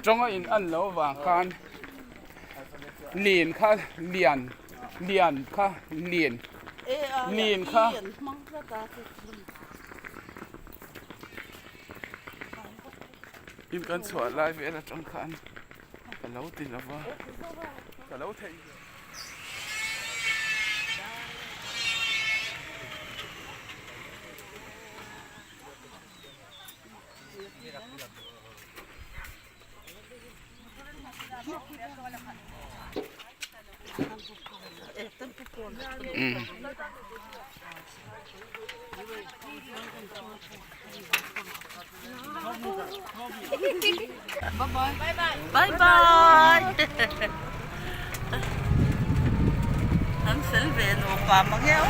Tawnga in an lo vang khan lin kha lian lian kha lin lin kha. In kan chhuah lai vel atang khan ka lo ti lo va ka lo theih ve. Bye bye an fel ve nupa mang e aw.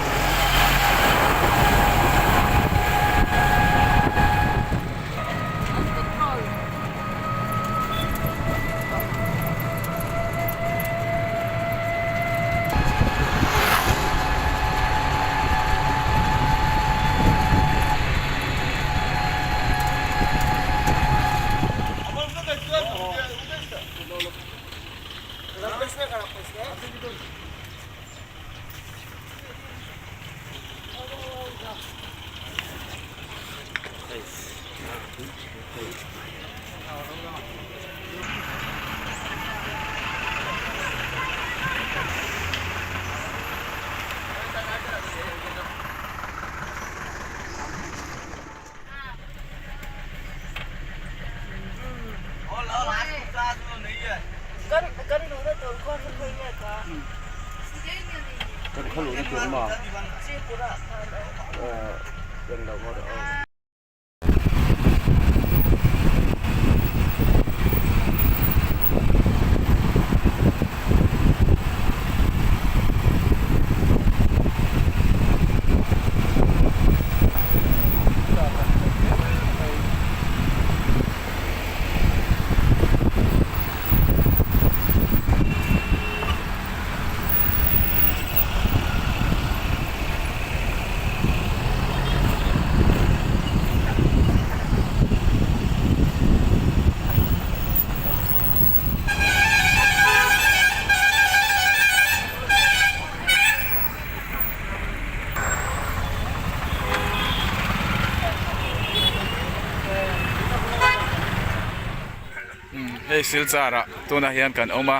Hei Silchar ah tunah hian kan awm a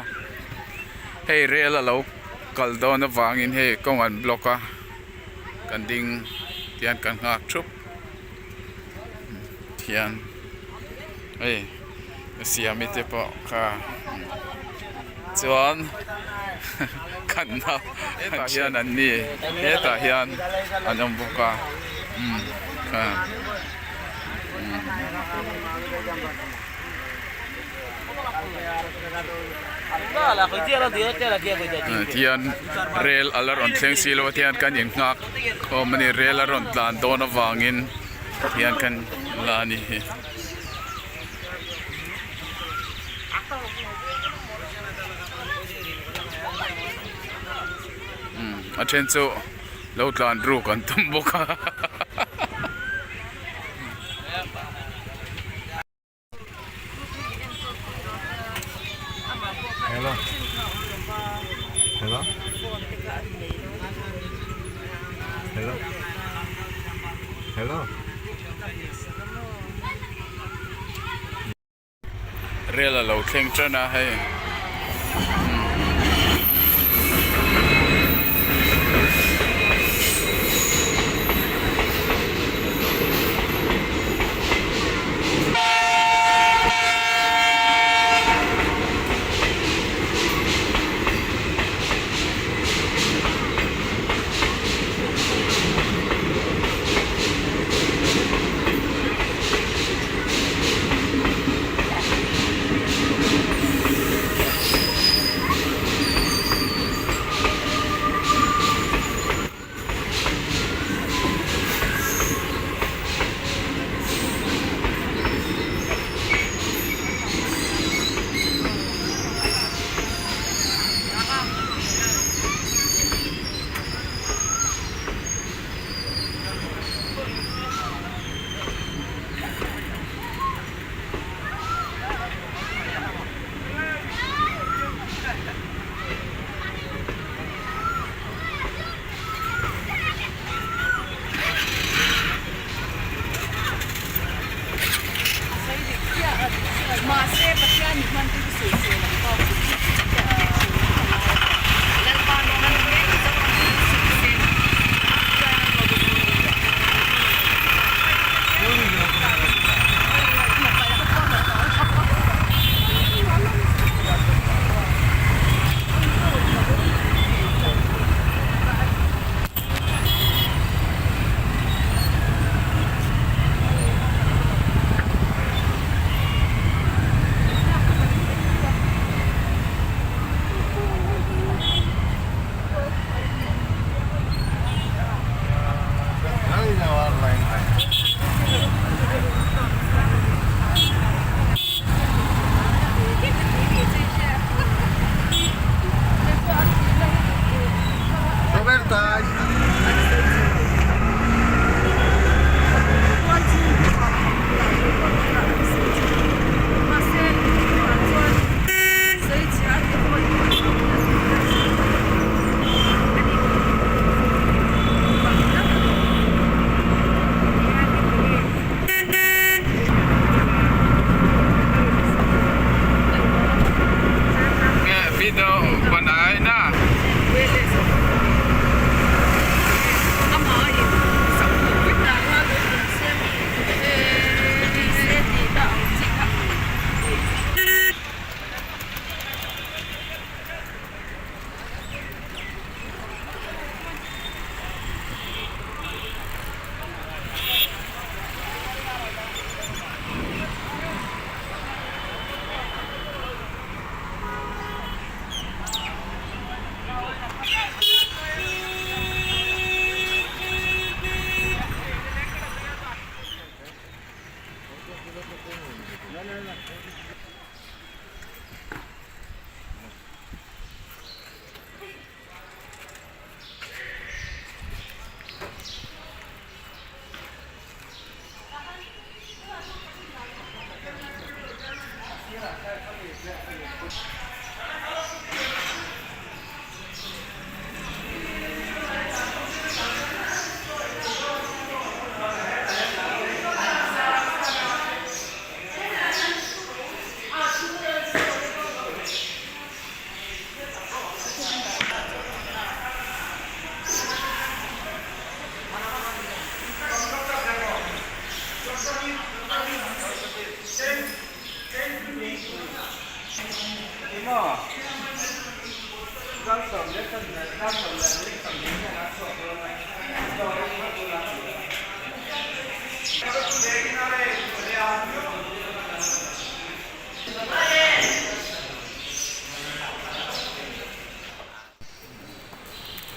hei rel a lo kal dawn avangin hei kawng an block a kan ding tihian kan nghak thup hian hei siami te pawh kha chuan kan nau hetah hian an ni hetah hian an awm bawk a umm kha umm. Tihian rel a la rawn thleng si lo a tihian kan innghak khawm a ni rel a rawn tlan dawn avangin tihian kan la a ni hi. A then chu lo tlan ruk an tum bawk a. Hello hello hello hello Rel a lo thleng tan a hei. Mahse Pathian i hman te hi sawisel ang tawk chu tih chu ka ngai a. Lalpa mi hman mek Mizoram hi sawisel Video banai na.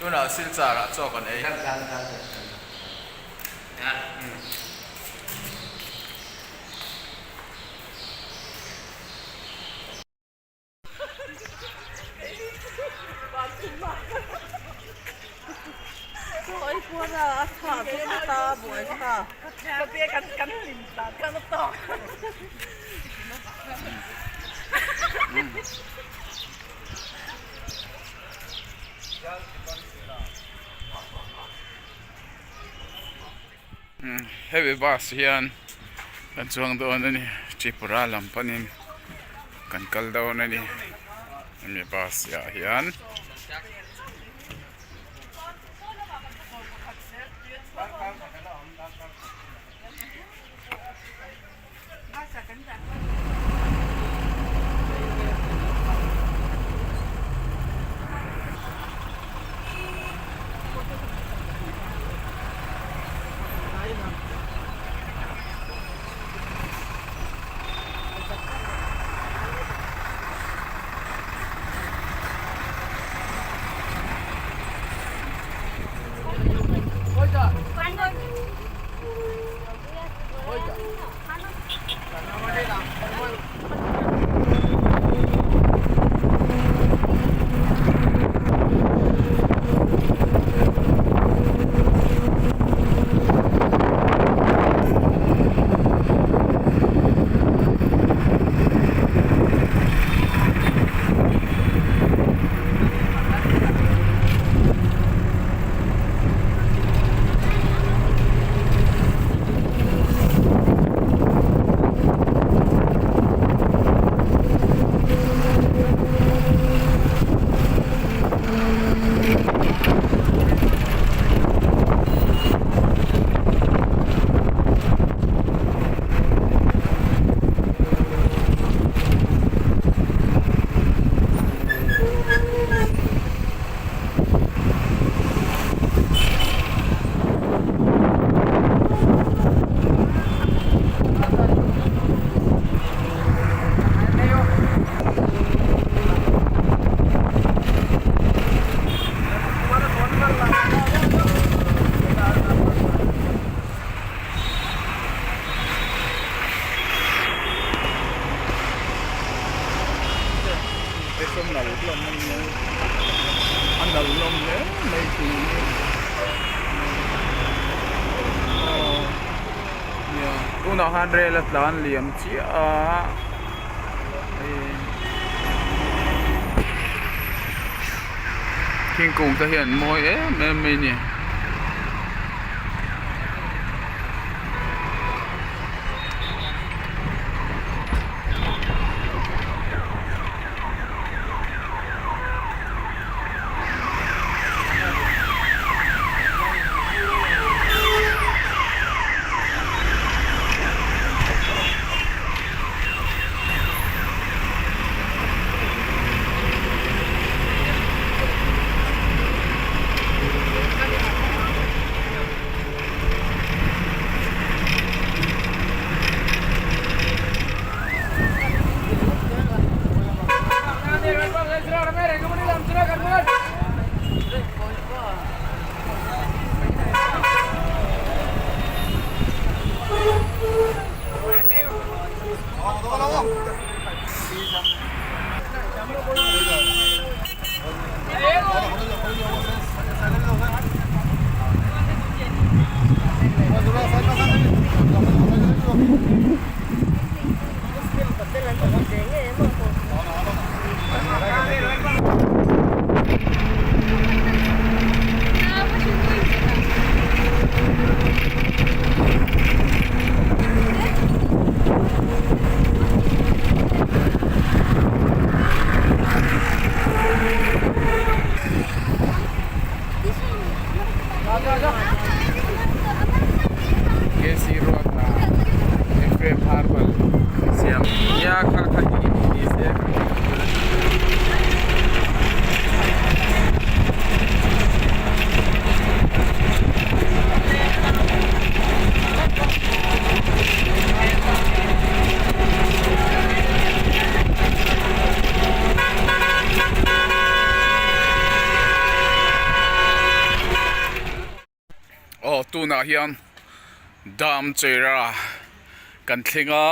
Tunah Silchar ah chaw kan ei. Hemi bus hian kan chuang dawn a ni Tripura lam panin kan kal dawn a ni hemi bus ah hian. nal hlawm a nia a nal hlawm hle mai thing hi aw nia tunah khan rel a tlan liam chiah a hei thingkung te hian mawi em em mai a ni. KC Ruata Ephraim Herbal siam nia kha kha tih ni se Aw tunah hian dam chera kan thleng a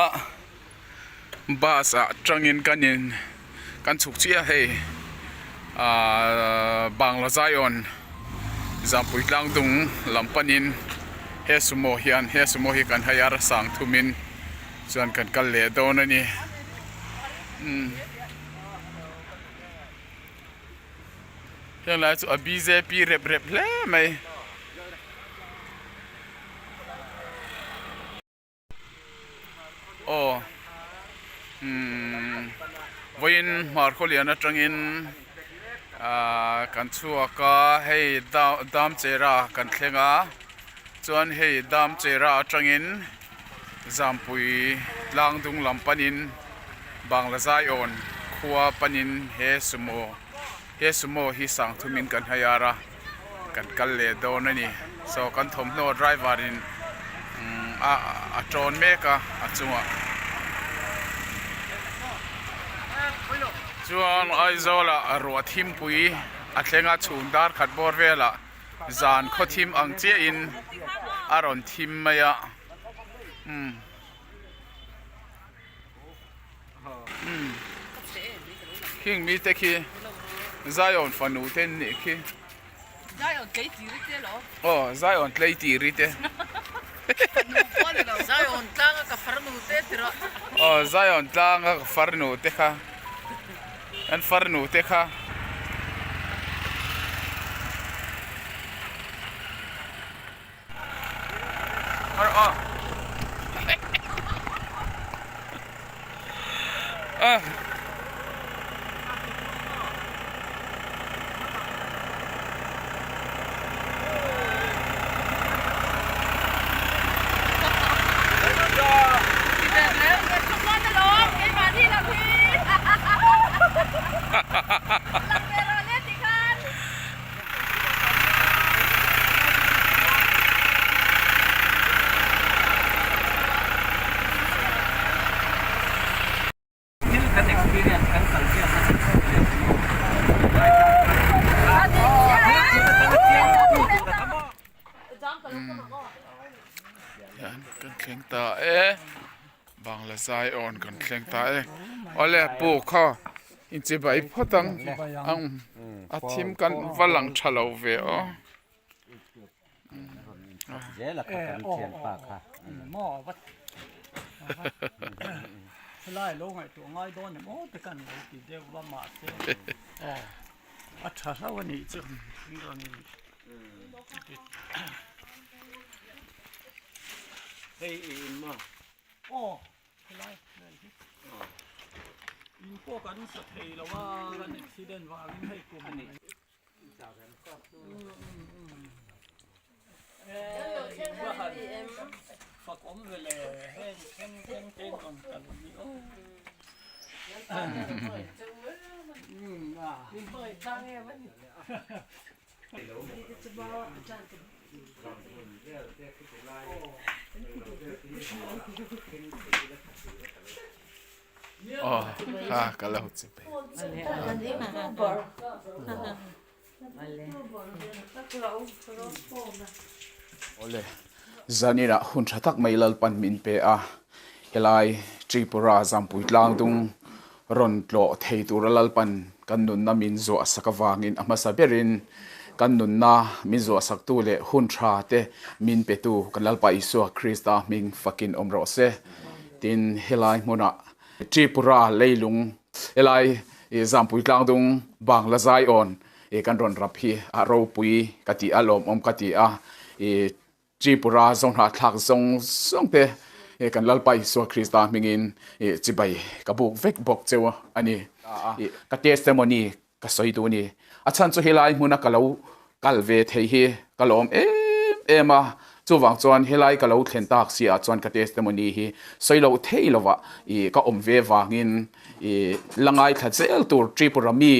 bus ah tangin kan in kan chhuk chiah a hei ahh Bangla Zion Zampui tlang dung lam panin he sumo hian he sumo hi kan hai a rasang thumin chuan kan kal leh dawn a ni umm. Heng lai chu a bjp rep rep hle mai. Aw umm vawiin hmar khawlian atangin ahh kan chhuak a hei Damchera kan thleng a chuan hei Damchera atangin Zampui tlang dung lam panin Bangla Zion khua panin he sumo He sumo hi sang thumin kan hire a, kan kal leh dawn a ni. So kan thawmhnaw driver in a a tawn mek a a chungah. Chuan Aizawl ah ruah thimpui a thleng a chhun dar khat bawr velah zan khaw thim ang chiah in a rawn thim mai a. Khing mite khi Zion fanu te an nih khi. Zion tleitiri te lo. Aw Zion tleitiri te. Zion tlanga ka farnu te ti rawh. Aw Zion tlanga ka farnu te kha. An farnu te kha. Kan thleng ta e bangla zai awn kan thleng ta e awle puk khaw. Inchibai phawt ang ang a thim kan va lang tha lo ve aw. Zela kha kan thian pa kha. Maw va helai lo ngaihtuah ngai dawn em aw te kan lo ti deuh va mahse aw a tha hlauh a nih chu rawn in Hei i in maw? Aw helai vel hi in pawh kan sa thei lo a kan accident vangin hei kum a nih. Aw ha ka lo che pe. Awle zaninah hun tha tak mai Lalpan min pe a, helai Tripura Zampui tlang dung rawn tlawh thei tura Lalpan kan nunna min zuah sak avangin a hmasa berin kan nunna min zuah saktu leh hun tha te min petu kan Lalpa Isua Krista hming fakin awm rawh se. Tin, helai hmunah Tripura leilung helai Zampui tlangdung Bangla Zion kan rawn rap hi a ropui ka ti a, lawmawm ka ti a. Tripura zawnghnah thlak zawng zawng te kan Lalpa Isua Krista hmingin chibai ka buk vek bawk cheu a ni. Ka testimony ka sawi duh a ni. A chhan chu helai hmuna ka lo kal ve thei hi ka lawm em em a, chuvang chuan helai ka lo thlen tak si ah chuan ka testimony hi sawi loh thei lovah ih ka awm ve vangin ih la ngaithla zel tur Tripura mi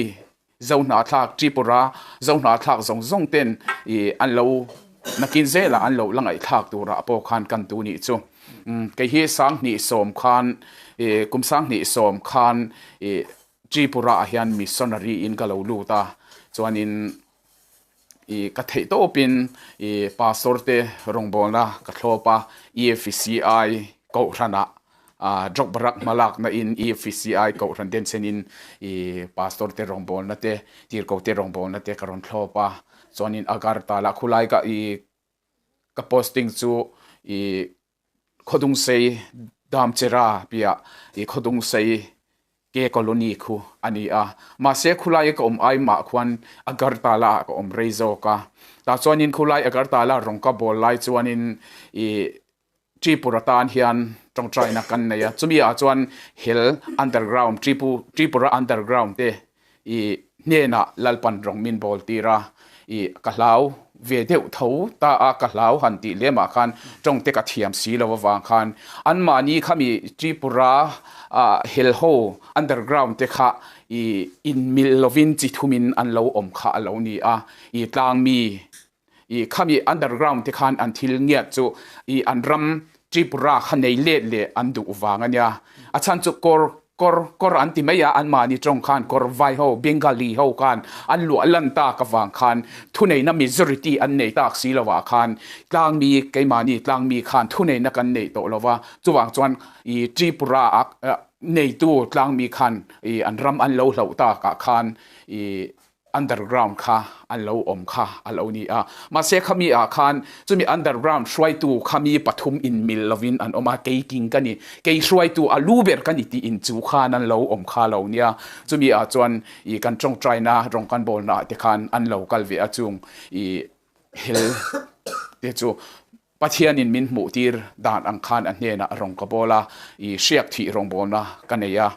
Zohnahthlak Tripura Zohnahthlak zawng zawng ten ih an lo nakin zelah an lo la ngaihthlak turah pawh khan kan tu nih chu. Kei hi 2010 khan ih kum 2010 khan ih Tripura ah hian missionary in ka lo lut a, chuanin ih ka theih tawpin ih pastor te rawngbawlna ka thlawp a, EFCI kohhranah ah drug barak hmalakna in EFCI kohhran den chenin ih pastor te rawngbawlna te tirhkoh te rawngbawlna te ka rawn thlawp a, chuanin Agartala khulai ka ih ka posting chu ih Khawdungsei Damchera piah i Khawdungsei ke colony khu a ni a. Mahse khulai ka awm ai mah khuan Agartala ah ka awm rei zawk a. Tah chuanin khulai Agartala rawng ka bawl lai chuanin i Tripura tan hian tawngtaina kan nei a. Chumi ah chuan hel underground Tripura underground te I hnenah Lalpan rawng min bawl tir a, i ka hlau ve deuh tho ta a, ka hlau han tih lemah khan tawng te ka thiam si lo avang khan anmahni khami Tripura hel ho underground te kha i inmilh lovin chi thumin an lo awm kha a lo ni a, i tlangmi I khami underground te khan an thil ngiat chu i an ram Tripura kha nei let leh an duh vang a nia. A chhan chu kawr kawr kawr an ti mai a, anmahni tawng khan kawr vai ho Bengali ho khan an luah lan tak avang khan thuneihna majority an nei tak si lo ah khan tlangmi keimahni tlangmi khan thuneihna kan neih tawh lo va, chuvang chuan i Tripura ah neitu tlangmi khan i an ram an lo hloh tak ah khan i Underground kha an lo awm kha a lo ni a. Mahse khami ah khan chumi underground hruaitu khami pathum in mil lovin an awm a, kei king ka ni, kei hruaitu a lu ber ka ni tih in chu khan an lo awm kha a lo nia. Chumi ah chuan ih kan tawngtaina rawng kan bawlna ah te khan an lo kal ve a chung ih hel te chu Pathianin min hmuh tir dan ang khan a hnenah rawng ka bawl a, ih hriak thih rawngbawlna ka nei a.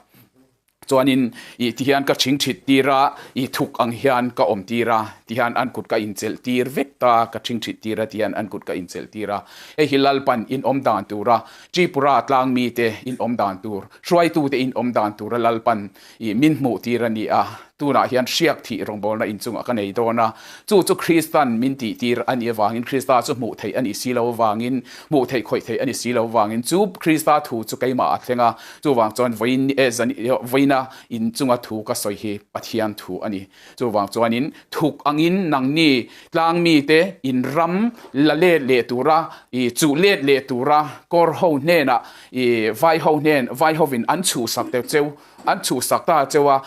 Chuanin ih tihian ka thingthit tir a, ih thuk ang hian ka awm tir a, tihian an kut ka inchelh tir vek ta, ka thingthit tir a tihian an kut ka inchelh tir a. Hei hi Lalpan in awm dan tura Tripura tlang mite in awm dan tur, hruaitute in awm dan tura Lalpan ih min hmuh tir a ni a. Tunah hian hriak thih rawngbawlna inchungah ka nei dawn a, chu chu Kristan min tih tir a nih avangin Krista chu hmuh theih a nih si lo avangin, hmuh theih khawih theih a nih si lo avangin chu Krista thu chu keimah a thleng a, chuvang chuan vawiin eh zan vawiina inchunga thu ka sawi hi Pathian thu a ni. Chuvang chuanin thuk angin nangni tlangmite in ram la let leh tura ih chuh let leh tura kawr ho hnenah ih vai ho hnen vai hovin an chhuhsak teuh cheu an chhuhsak ta cheu a.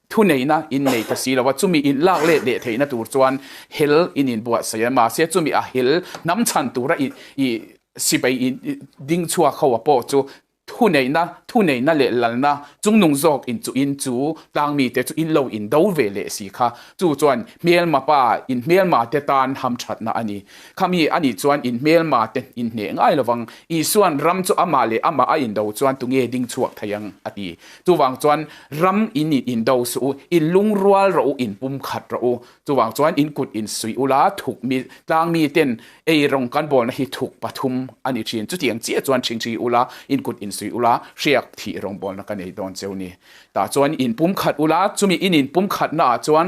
Thuneihna in nei ta si lo a, chumi in lak let leh theihna tur chuan hel in inbuatsaih a, mahse chumi a hel hnam chhan tura i i sipai in ding chhuak ho a pawh chu thuneihna thuneihna leh lalna chungnung zawk in chu in chu tlangmi te chu in lo in do ve leh si kha chu chuan hmelma pa in hmelma te tan hamthatna a ni. Khami a nih chuan in hmelma te in hneh ngai lovang. Isuan ram chu amah leh amah a indo chuan tunge ding chhuak thei ang a ti. Chuvang chuan ram in in indo suh u, in lungrual rawh u, in pum khat rawh u. Chuvang chuan in kut in suih ula, thuk mi, tlang mi ten ei rawng kan bawlna hi thuk pathum a ni thin. Chutiang chiah chuan thingthi ula, in kut in suih ula, hriak thih rawng bawlna ka nei dawn cheu ni. Tah chuan in pum khat ula, chumi in in pum khatna ah chuan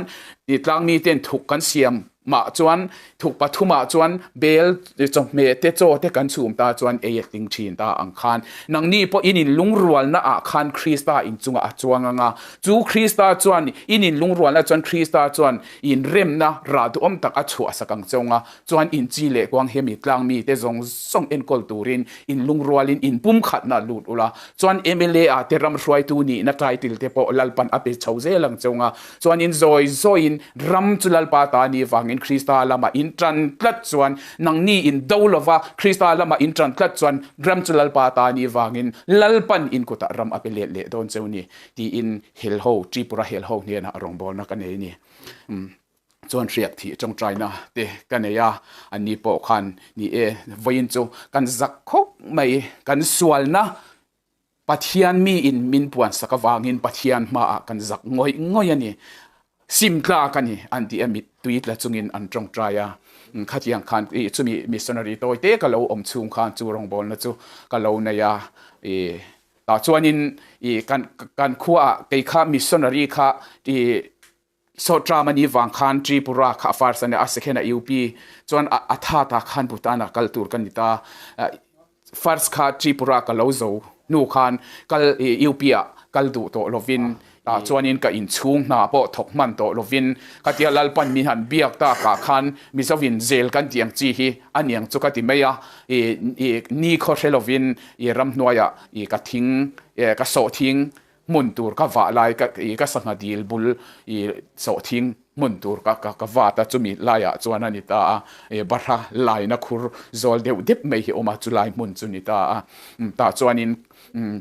tlang mi ten thuk kan siam Mah chuan thuk pathumah chuan bel chawhmeh te chaw te kan chhum ta chuan ei a tling thin ta ang khan nangni pawh in inlungrualna ah khan Krista inchungah a chuang ang a, chu Krista chuan in inlungrualna chuan Krista chuan inremna rah duhawm tak a chhuahsak ang chawng a, chuan in chi leh kuang hemi tlang mite zawng zawng enkawl turin inlungrualin inpumkhatna lut ula, chuan mla ah te ram hruaitu nihna title te pawh Lalpan a pe chho zel ang chawng a. Chuanin zawi zawiin ram chu Lalpa ta ni vangin Krista lamah in tan tlat chuan nangni in do lova, Krista lamah in tan tlat chuan ram chu Lalpa ta ni vangin Lalpan in kutah ram a pe let leh dawn cheu ni tiin helho, Tripura helho hnenah rawngbawlna ka nei ni. Chuan hriak thih tawngtaina te ka nei a, anni pawh khan ni e, vawiin chu kan zak khawp mai, kan sualna Pathian miin min puansak avangin Pathian hmaah kan zak ngawih ngawih a ni. Sim tlak a ni an ti a, mittui tla chungin an tawngtai a. Khatiang khan i chumi missionary tawi te ka lo awm chhung khan chu rawngbawlna chu ka lo nei a. I tah chuanin i kan kan khuaah kei kha missionary kha i Sawtram a nih vang khan Tripura kha a first a nia, a second a UP chuan a third ah khan Bhutan ah kal tur ka ni ta. First kha Tripura ka lo zo hnu khan kal UP ah kal duh tawh lovin tah chuanin ka inchhung hna pawh thawk hman tawh lovin khatia Lalpan min han biak tak ah khan Mizovin zel kan tih ang chi hi a niang chu ka ti mai a, ni khaw hre lovin ramhnuai ah ka thing ka sawhthing hmun tur ka vah lai ka ih ka sangha dil bul ih sawhthing hmun tur ka ka ka vat a chumi laiah chuan a ni ta a ih bahra laina khur zawl deuh dep mai hi a awm a chulai hmun chu ni ta a tah chuanin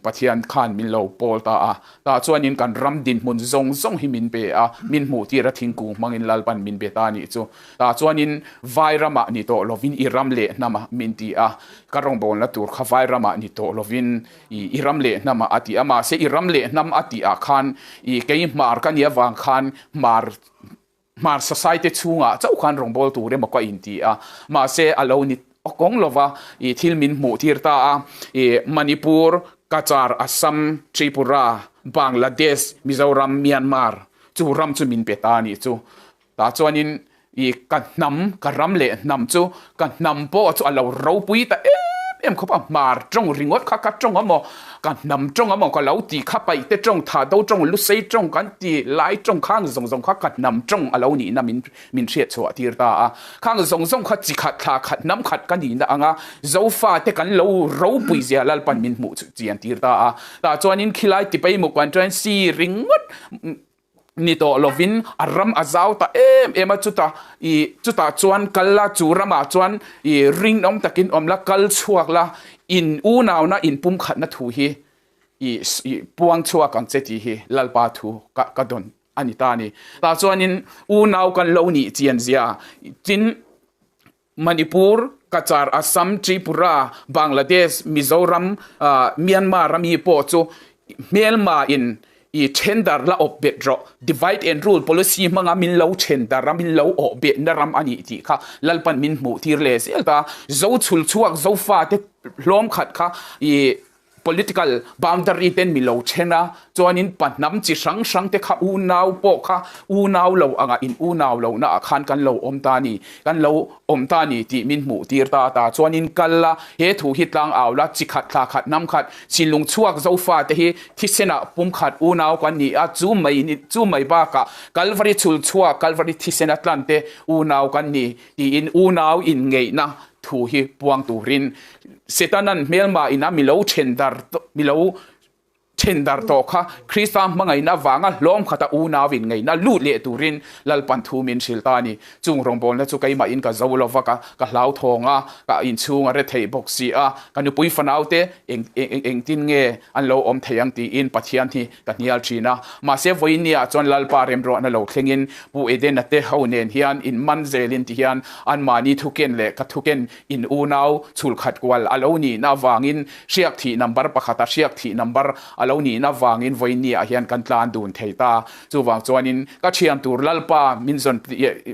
Pathian khan min lo pawl ta a tah chuanin kan ram dinhmun zawng zawng hi min pe a min hmuh tir a thingkung hmangin Lalpan min be ta a nih chu tah chuanin vai ramah ni tawh lovin i ram leh hnamah min ti a ka rawngbawlna tur kha vai ramah ni tawh lovin I i ram leh hnam ah a ti a, mahse i ram leh hnam a tih ah khan i kei hmar ka nih avang khan hmar hmar society chhungah chauh khan rawngbâwl tur emaw ka inti a, mahse a lo ni kawng lova i thil min hmuh tir ta a, i Manipur, Cachar, Assam, Tripura, Bangladesh, Mizoram, Myanmar chu ram chu min pe ta a nih chu. Tah chuanin i ka hnam, ka ram leh hnam chu ka hnam pawh chu a lo ropui ta em em khawp a, hmar tawng ringawt kha ka tawng a maw, ka hnam tawng a maw ka lo ti kha paih te tawng, tha do tawng, lusei tawng kan ti lai tawng khang zawng zawng kha ka hnam tawng a lo nihna min min hriat chhuah tir ta a. Khang zawng zawng kha chi khat, thla khat, hnam khat ka nihna anga Zofa te kan lo ropui zia Lalpan min hmuh chian tir ta a. Tah chuanin khilai tipei mukban chuan si ringawt ni tawh lovin a ram a zau ta em em a, chutah ih chutah chuan kal la chu ramah chuan ih rinawm takin awm la kal chhuak la in unauna in pumkhatna thu hi ih ih puang chhuak ang che tih hi Lalpa thu ka ka dawn a ni ta a ni. Tah chuanin unau kan lo nih chian zia tin Manipur, Cachar, Assam, Tripura, Bangladesh, Mizoram, Myanmar a mi pawh chu hmelma in i thendar la awp bet rawh. Divide and rule policy hmanga min lo thendar a, min lo awh betna ram a nih tih kha Lalpan min hmuh tir leh zel ta. Zo chhul chhuak, Zofa te hlawm khat kha i Political boundary ten mi lo then a, chuanin pahnam chi hrang hrang te kha unau pawh kha unau lo anga in unau lohna ah khan kan lo awm ta ni, kan lo awm ta ni tih min hmuh tir ta ta. Chuanin kal la, he thu hi tlang au la, chi khat thla khat hnam khat, chinlung chhuak zofa te hi thisen ah pum khat unau kan ni a, chu mai ni chu mai bakah Kalvari chhul chhuak Kalvari thisen a tlan te unau kan ni tiin unau inngeihna thu hi puang turin Setanan hmelma ina mi lo then dar mi lo Thendar tawh kha Krista hmangaihna avanga hlawm khata unau in ngaihna lut leh turin Lalpan thu min hrilh ta a ni. Chung rawngbawlna chu keimahin ka zo lo vak a, ka hlauthawng a, ka inchhung a rethei bawk si a, ka nupui fanaute eng engtin nge an lo awm thei ang tiin Pathian hi ka hnial thin a. Mahse vawiinniah chuan Lalpa remruahna lo thlengin Pu Edena te ho nen hian in man zelin ti hian anmahni thuken leh ka thuken in unau chhulkhat kual a lo nihna avangin Hriak thih number pakhata hriak thih number a lo nihna avangin vawiinniah hian kan tlan dun thei ta. Chuvang chuanin ka thian tur Lalpa min zawn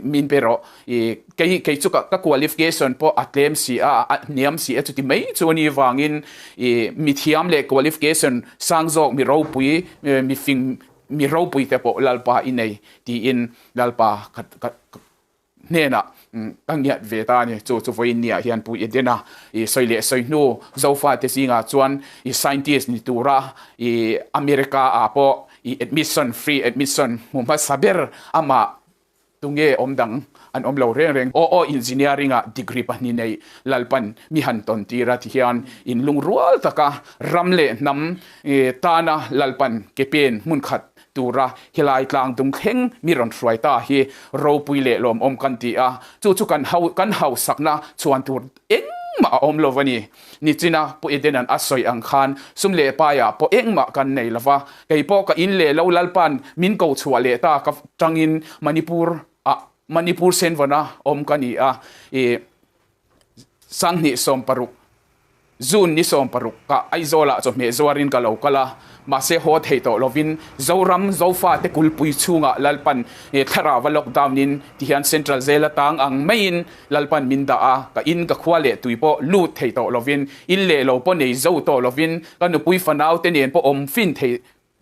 min pe rawh. I kei kei chu ka qualification pawh a tlem si a, a hniam si a chuti mai chu a nih vangin i mi thiam leh qualification sang zawk mi ropui mi fing mi ropui te pawh Lalpa i nei tiin Lalpa ka ka hnenah ka ngiat ve ta a ni. Chu chu vawiinniah hian Pu Edena i sawi leh sawi hnu Zofate zingah chuan i scientist ni tura i America ah pawh i admission free admission hmu hmasa ber amah tunge awm dang an awm lo reng reng. Aw aw engineering ah degree pahnih nei Lalpan mi han tawn tir a ti hian in lungrual taka ram leh hnam tana Lalpan ke pen hmun khat tura helai tlang dung thleng mi rawn hruai ta hi ropui leh lawmawm kan ti a, chu chu kan ho kan hausakna chhuan tur engmah a awm lo a ni. Nichina Pu Edenan a sawi ang khan sum leh paiah pawh engmah kan nei lo va, kei pawh ka in leh lo Lalpa'n min ko chhuah leh ta ka tangin Manipur ah Manipur Senvana awm ka ni a, i 2016 June ni 16 ka Aizawlah chawhmeh zuarin ka lo kal a, mahse haw thei tawh lovin Zoram Zofate kulpui chhungah Lalpan thlarau a lockdown in tihian Central Jail atang ang maiin Lalpan min dah a, ka in ka khua leh tui pawh lut thei tawh lovin in leh lo pawh nei zo tawh lovin ka nupui fanau te nen pawh awm fin thei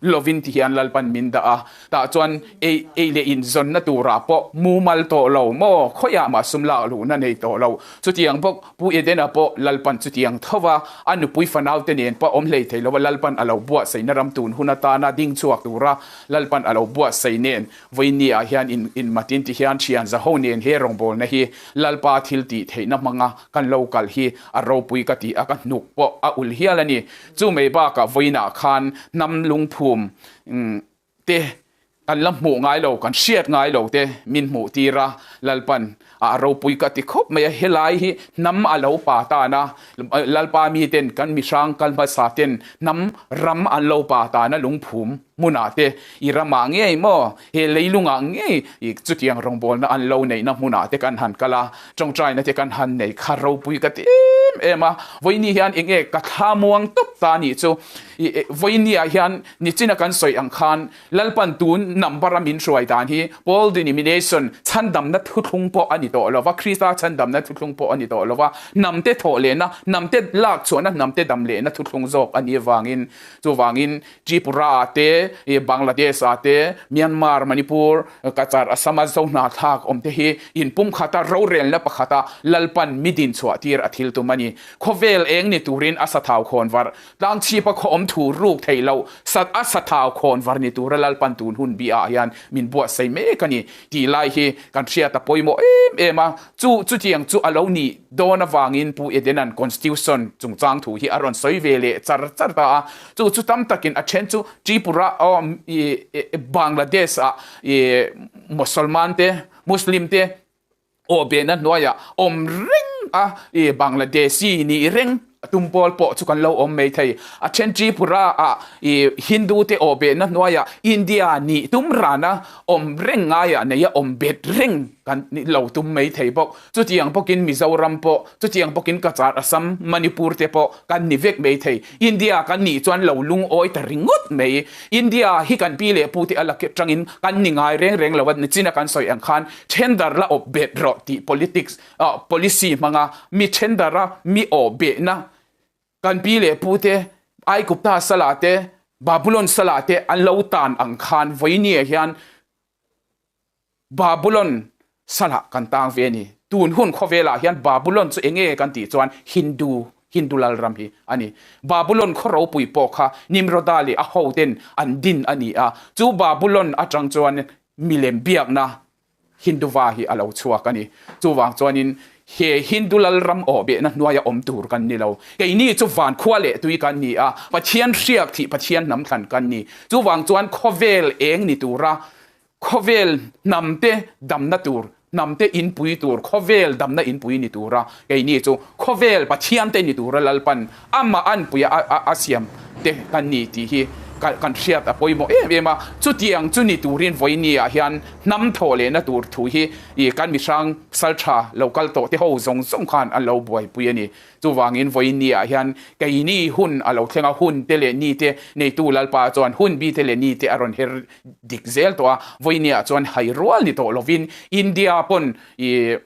lovin ti hian Lalpan min dah a, tah chuan ei ei leh inzawnna turah pawh mumal tawh lo maw, khawiah mah sum lak luhna nei tawh lo. Chutiang bawk Pu Edena pawh Lalpan chutiang tho va, a nupui fanaute nen pawh awm hlei thei lo a, Lalpan a lo buatsaihna ram tun hun atana ding chhuak tura Lalpan a lo buatsaih nen vawiinniah hian in inmatin ti hian thian zaho nen he rawngbawlna hi Lalpa thil tih theihna hmanga kan lo kal hi a ropui ka ti a, ka hnuk pawh a ul hial a ni. Chu mai bakah vawiinah khan hnam lungphum te kan la hmuh ngai lo, kan hriat ngai lo te min hmuh tir a, Lalpan a ropui ka ti khawp mai a, helai hi hnam a lo pa tan a, Lalpa miten kan mihrang kal hmasa ten hnam ram an lo pa tan a lungphum hmunah te i ramah ngei maw he leilungah ngei i chutiang rawngbawlna an lo neihna hmunah te kan han kal a, tawngtaina te kan han nei kha ropui ka ti em em a, vawiini hian eng nge ka thla muang tawp ta anih chu, i vawiini-ah hian nichina kan sawi ang khan Lalpan tun number a min hruai dan hi Paul denomination chhandamna thuthlung pawh a ni tawh lo va, Krista chhandamna thuthlung pawh a ni tawh lo va, hnamte thawh lehna, hnamte lak chhuahna, hnamte dam lehna thuthlung zawk a nih avangin chuvangin Tripura-ah te, Bangladesh-ah te, Myanmar, Manipur, Cachar, Assam-a Zohnahthlak awm te hi inpumkhata rorelna pakhata Lalpan mi din chhuah tir a thil tum a ni. Khawvel eng ni turin a sathau khawn var, tlangchhipa khaw awm thu ruk theih loh sat a sathau khawn var ni tura Lalpan tun hun biaah hian min buatsaih mek a ni tih lai hi kan hriat a pawimawh em em a. Chu chutiang chu a lo nih dawn avangin Pu Edena'n Constitution chungchang thu hi a rawn sawi ve leh char char ta a. Chu chu tam takin a then chu Tripura aw i Bangladesh ah i Mosolman te, Muslim te aw behna hnuaiah awm reng a i Bangladeshi nih reng tum pawl pawh chu kan lo awm mai thei. A then Tripura ah i Hindu te aw behna hnuaiah India nih tum rana awm reng ngaiah neia awm bet reng kan lo tum mai thei bawk. Chutiang bawkin Mizoram pawh, chutiang bawkin Cachar, Assam, Manipur te pawh kan ni vek mai thei. India kan nih chuan lo lungawi ta ringawt mai. India hi kan pi leh pu te a la tangin kan ni ngai reng reng lo a, nichina kan sawi ang khan thendar la awp bet rawh tih politics policy hmanga mi thendara mi awh behna kan pi leh pu te Aigupta sala te Babulon sala te an lo tan ang khan vawinia hian Babulon salah kan tang ve a ni. Tun hun khawvelah hian Babulon chu enge kan tih chuan Hindu, Hindu lalram hi a ni. Babulon khaw ropui pawh kha Nimroda leh a hoten an din a ni a, chu Babulon atang chuan milem biakna Hinduva hi a lo chhuak a ni. Chuvang chuanin. He Hindu lalram awhbehna hnuaia awm tur kan ni lo. Keini chu van khua leh tui kan ni a, Pathian hriak thih Pathian hnam thlan kan ni. Chuvang chuan khawvel eng ni tura khawvel hnamte damna tur, hnamte inpui tur, khawvel damna inpui ni tura keini chu khawvel Pathiante ni tura Lalpan amah anpuia a siam te kan ni tih hi kan hriat a pawimawh em em a. Chutiang chu ni turin vawinia hian hnam thawh lehna tur thu hi I kan mihrang sal tha lo kal tawh te ho zawng zawng khan an lo buaipui a ni. Chuvangin vawiin ni ah hian keini hun a lo thleng a, hun te leh ni te neitu Lalpa chuan hun bi te leh ni te a rawn her dik zel tawh a, vawiin ni ah chuan hai rual ni tawh lovin India pawn i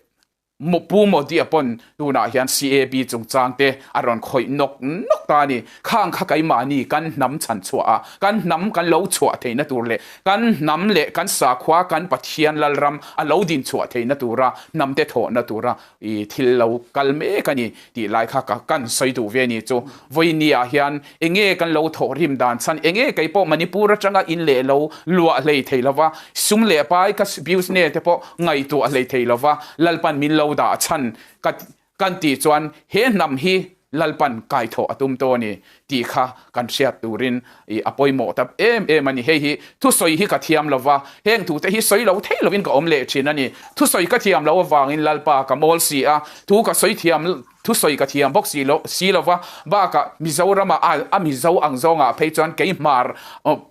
Pu Modi-a pawn tunah hian CAB chungchang te a rawn khawih nawk nawk ta a ni. Khang kha keimahni kan hnam chhan chhuah a, kan hnam kan lo chhuah theihna tur leh kan hnam leh kan sakhua kan Pathian Lalram a lo din chhuah theihna tura hnamte thawhna tura i thil lo kal mek a ni tih lai kha ka kan sawi duh ve a ni chu. Vawinia hian enge kan lo thawh rim dan chhan enge kei pawh Manipur atanga in leh lo luah hlei thei lova sum leh pai ka business te pawh ngaihtuah hlei thei lova Lalpan min lo dah chhan ka Kan tih chuan he hnam hi Lalpan kaithawh a tum tawh a ni tih kha kan hriat turin i a pawimawh ta em em a ni. Hei hi thusawi hi ka thiam lo va, heng thute hi sawi lo thei lovin ka awm leh thin a ni. Thusawi ka thiam loh avangin Lalpa ka mawl si a, thu ka sawi thiam thusawi ka thiam bawk si lo si lo va, bakah Mizorama a a Mizo ang zawngah phei chuan kei hmar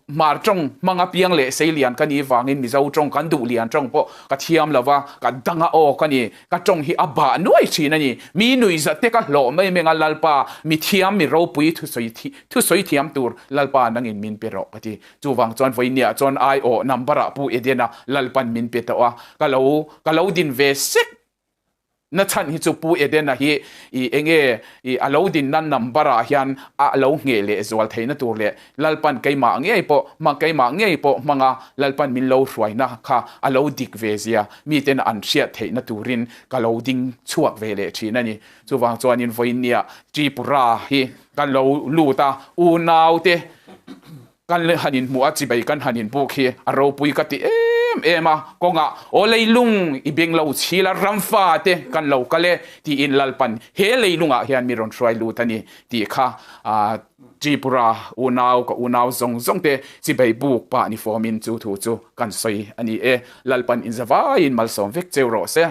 hmar tawng hmanga piang leh seilian ka nih vangin Mizo tawng kan duh lian tawng pawh ka thiam lo va, ka danga aw ka ni. Ka tawng hi a bah nuai thin a ni. Mi nuihzat te ka hlawh mai meng a, Lalpa, mi thiam, mi ropui thusawi thusawi thiam tur Lalpa nangin min pe rawh ka ti. Chuvang chuan vawinia chuan aiawh number ah Pu Edena Lalpan min pe tawh a, ka lo ka lo din ve sek na chhan hi chu Pu Edena hi i enge i a lo dinna number ah hian a lo ngheh leh zual theihna tur leh Lalpan keimah ngei pawh hmang keimah ngei pawh hmanga Lalpan min lo hruaina kha a lo dik ve zia miten an hriat theihna turin ka lo ding chhuak ve leh thin a ni. Chuvang chuanin vawinia Tripura hi kan lo lut a, unaute kan han inhmuh a, chibei kan han inbuk hi a ropui ka ti em em a, kawngah aw leilung i beng lo chhil a, ramfa te kan lo kal e tiin Lalpan he leilungah hian mi rawn hruai lut a ni tih kha Tripura unau ka unau zawng zawng te chibei buk pah ni fawmin chu thu chu kan sawi a ni e. Lalpan inzavaiin malsawm vek cheu rawh se.